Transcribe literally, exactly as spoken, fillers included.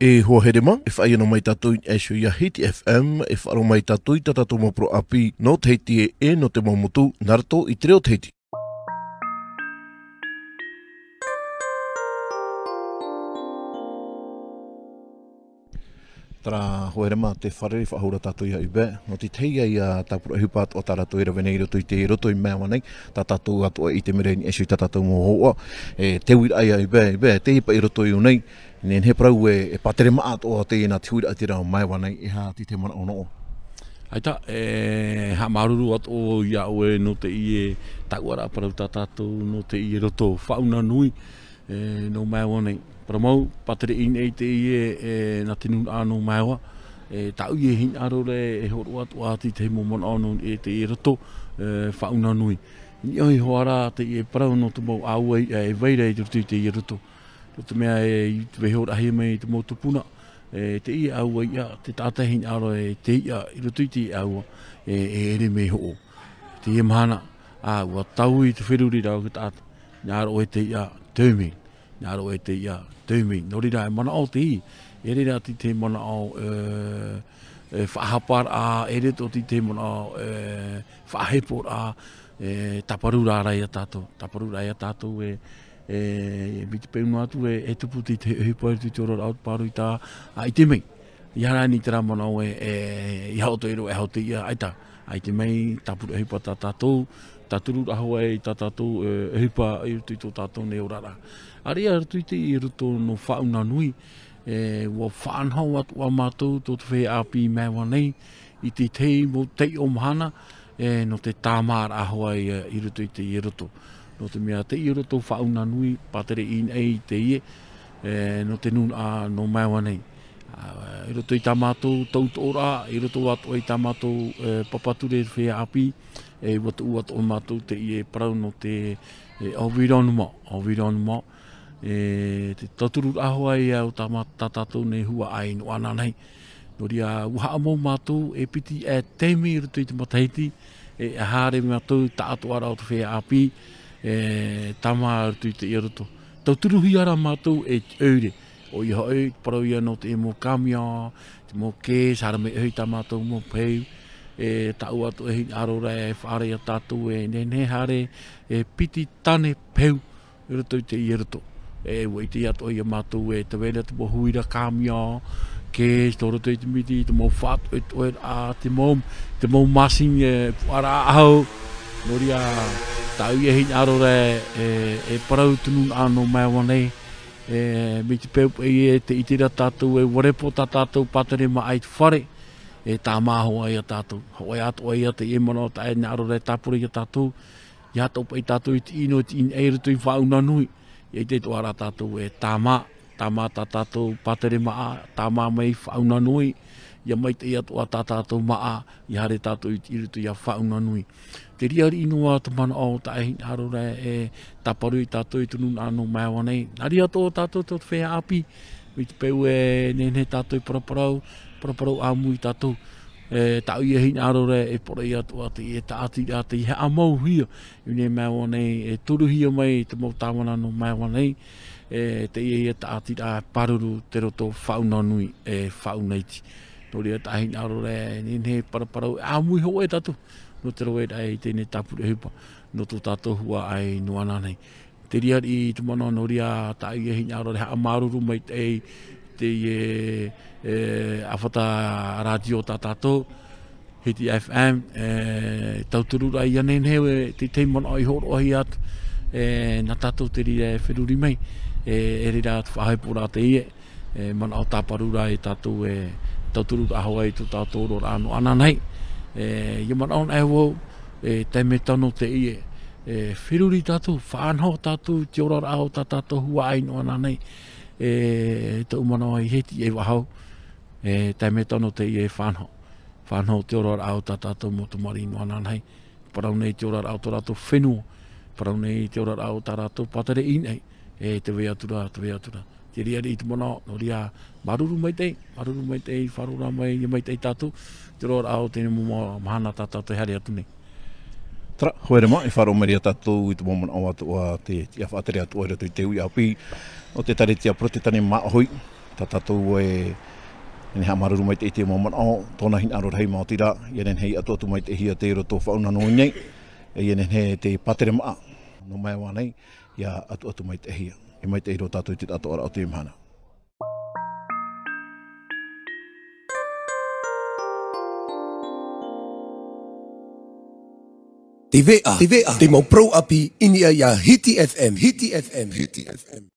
E hoa here mā, e faʻaʻite mai tātou i niʻa iho ia Hiti F M, e faʻaroʻo mai tātou i tā tātou mau parau ʻāpī, nō Tahiti e, e nō te mau motu, nā roto i te reo Tahiti. Terā, hoa here mā, tē fārerei faʻahou ra tātou ia Hubert, nō te tahi ia tāpura ʻohipa atoʻa tā rātou e rave nei i roto i te roto i Maewa nei, tā tātou atoʻa i te mea ra i niʻa iho i tā tātou mau hōhoʻa, e te uiraʻa ia Hubert, Hubert, teie paʻi i roto iho nei, nehenehe parau e, e pātere maʻa atoʻa teie nā te huiraʻatira o Maewa nei, e aha te tahi manaʻo nō ʻoe? ʻAita, e haʻamāuruuru atoʻa ia ʻoe nō teie taʻuaraʻa parau tā tātou, nō teie roto faʻauna nui, e, nō Maewa nei. Parau mau, pātere ʻīnaʻi teie, e, nā te nūnaʻa nō Maewa, e, tāʻu ia e hinaʻaro ra e hōroʻa atoʻa i te tahi mau manaʻo nō niʻa i teie roto, e, faʻauna nui. Niʻa iho ā ra teie parau nō te mau ʻāua i, e, vai ra i roto i teie roto. Nō te mea e, i te vaiiho rahi mai i te mau tupuna, e, teie ʻāua iʻa, te taʻata e hinaʻaro e te iʻa, i roto i te ʻāua, e, e ʻere mai hoʻo. Teie mahana, ā, ʻua taui te feruri ra o te taʻata, hinaʻaro e te iʻa, tau mai, hinaʻaro e te iʻa, tau mai. Nō reira, e manaʻo teie, e ʻere ra te, te manaʻo, e, e faʻahaparaʻa, e ʻere atoʻa te, te manaʻo, e, faʻaheporaʻa, e tāparu rā ia tātou, tāparu rā ia tātou e, e, mai te peu noa atu e, e tupu te, te ʻohipa i te oraraʻa o te pāroita, ʻaita mai. ʻEiaha rānei terā manaʻo e, e, ʻeiaha ʻoutou e roaʻa iho te iʻa, ʻaita, ʻaita mai, tāpura ʻohipa tā tātou, tauturu rā hoʻi i tā tātou, e, ʻohipa i roto i tō tātou nei oraraʻa. ʻĀreʻa i roto i te, i roto nō faʻauna nui, e, ʻua faʻanaho atoʻa mātou tō te feiā ʻāpī Maewa nei, i te tahi mau taiʻo mahana, e, nō te tāmāraʻa hoʻi, e, i roto i teie roto. Nō te mea teie roto faʻauna nui, pātere ʻīnaʻi teie, e, nō te nūnaʻa nō Maewa nei. Ā, i roto i tā mātou tautoʻoraʻa, i roto atoʻa i tā mātou, e, papa ture feiā ʻāpī, e, ʻua tuʻu atoʻa mātou teie parau nō te, e, environnement, environnement, e, te tauturu rā hoʻi ia o tā mā-, tā tātou nei huaʻai nō ananahi. Nō reira, ʻua haʻamau mātou e piti e taime i roto i te matahiti, e haere mātou i te taʻatoʻaraʻa o te feiā ʻāpī, e tāmā i roto i teie roto. Tauturuhia rā mātou e te ʻoire. ʻOia hoʻi, parau ia nō te mau camion, te mau caisse, haere mai ʻohi tā mātou mau peu, e tāʻu atoʻa e hinaʻaro ra e faʻaara ia tātou e nehenehe haere, e piti tane peu, i roto i teie roto. E, ʻua ʻite atoʻa ia mātou e tē vai ra te mau huira camion, caisse, tō roto i te miti, te mau faʻatoʻetoʻeraʻa, te mau, te mau machine, e, puʻaraʻa ʻahu. Nō reira, tāʻu ia e hinaʻaro ra e, e, e parau te nūnaʻa nō Maewa nei, e, mai te peu paʻi e tē ʻite ra tātou e ʻua repo tā tātou pātere maʻa i te fare, e tāmā hoʻi ia tātou. Hōʻē atoʻa ia teie manaʻo tā ʻoe e hinaʻaro ra e tāpura ia tātou, ʻeiaha atoʻa paʻi tātou i te ʻino, i te ʻīnaʻi i roto i faʻauna nui. ʻIa ʻite atoʻa rā tātou e tāmā, tāmā tā tātou pātere maʻa, tāmā mai faʻauna nui, ʻia maitaʻi atoʻa tā tātou maʻa, ʻia haere tātou i, i roto ia faʻauna nui. Te reira riʻi noa te manaʻo tā ʻoe e hinaʻaro ra e tāparu ia tātou i te nūnaʻa nō Maewa nei. Nā reira atoʻa tātou tō te feiā ʻāpī, mai te peu e nehenehe tātou e paraparau, paraparau ʻāmui tātou. E, tāʻu ia e hinaʻaro ra e poroʻi atoʻa teie tāʻatiraʻa tei haʻamauhia i ʻō nei Maewa nei, e toruhia mai te mau tāvana nō Maewa nei, e, teie ia tāʻatiraʻa e pāruru te roto faʻauna nui, e, faʻauna iti. Nō reira tā ʻoe e hinaʻaro ra e nehenehe e paraparau, e ʻāmui hoʻi tātou nō te raveraʻa i teie nei tāpura ʻohipa nō tō tātou huaʻai nō ananahi. Te reira riʻi te manaʻo, nō reira tāʻu ia e hinaʻaro ra e haʻamāuruuru maitaʻi i teie, e, ʻāfata rātio tā tātou, Hiti F M, e, tauturu rā ia nehenehe e te, te manaʻo i hōroʻahia atu, e, nā tātou te reira e feruri mai, e, e reira te faʻaheporaʻa teie, e, manaʻo tāparu rā ia tātou e tauturu rā hoʻi i tō tātou oraraʻa nō ananahi. E, ʻia manaʻo anaʻe vau, e, taime tano teie, e, feruri tātou, faʻanaho tātou i te oraraʻa o tā tātou huaʻai nō ananahi. E, tōʻu manaʻo i Hiti e vau, e, taime tano teie e faʻanaho. Faʻanaho i te oraraʻa o tā tātou mau tamariʻi nō ananahi. Parau nei te oraraʻa o tō rātou fenua. Parau nei te oraraʻa o tā rātou pātere ʻīnaʻi. E, tē vai atu ra, tē vai atu ra. Te reira riʻi te manaʻo, nō reira, māuruuru maitaʻi, māuruuru maitaʻi, faʻaroʻo mai, ʻia maitaʻi tātou, te oraraʻa o teie mau mahana tā tātou e haere atu nei. Terā, hoa here mā, e faʻaroʻo mai ra tātou i te mau manaʻo atoʻa, te, te tiʻa faʻatere atoʻa i roto i te uʻi ʻāpī, nō te ʻĒtārētia Porotetane Māʻohi, Tā tātou e, e nehenehe e haʻamāuruuru maitaʻi i te mau manaʻo, tōna hinaʻaro rahi maoti rā, ʻia nehenehe e ʻatuʻatu maitaʻihia tei roto faʻaʻuna nō ʻō nei, e ʻia nehenehe te pāteremaʻa, nō Maewa nei, ʻia ʻatuʻatu maitaʻihia. E maitaʻi roa tātou i te taʻatoʻaraʻa o teie mahana. Te veʻa, te veʻa, te mau parau ʻāpī, i niʻa iā Hiti F M, Hiti F M, Hiti F M.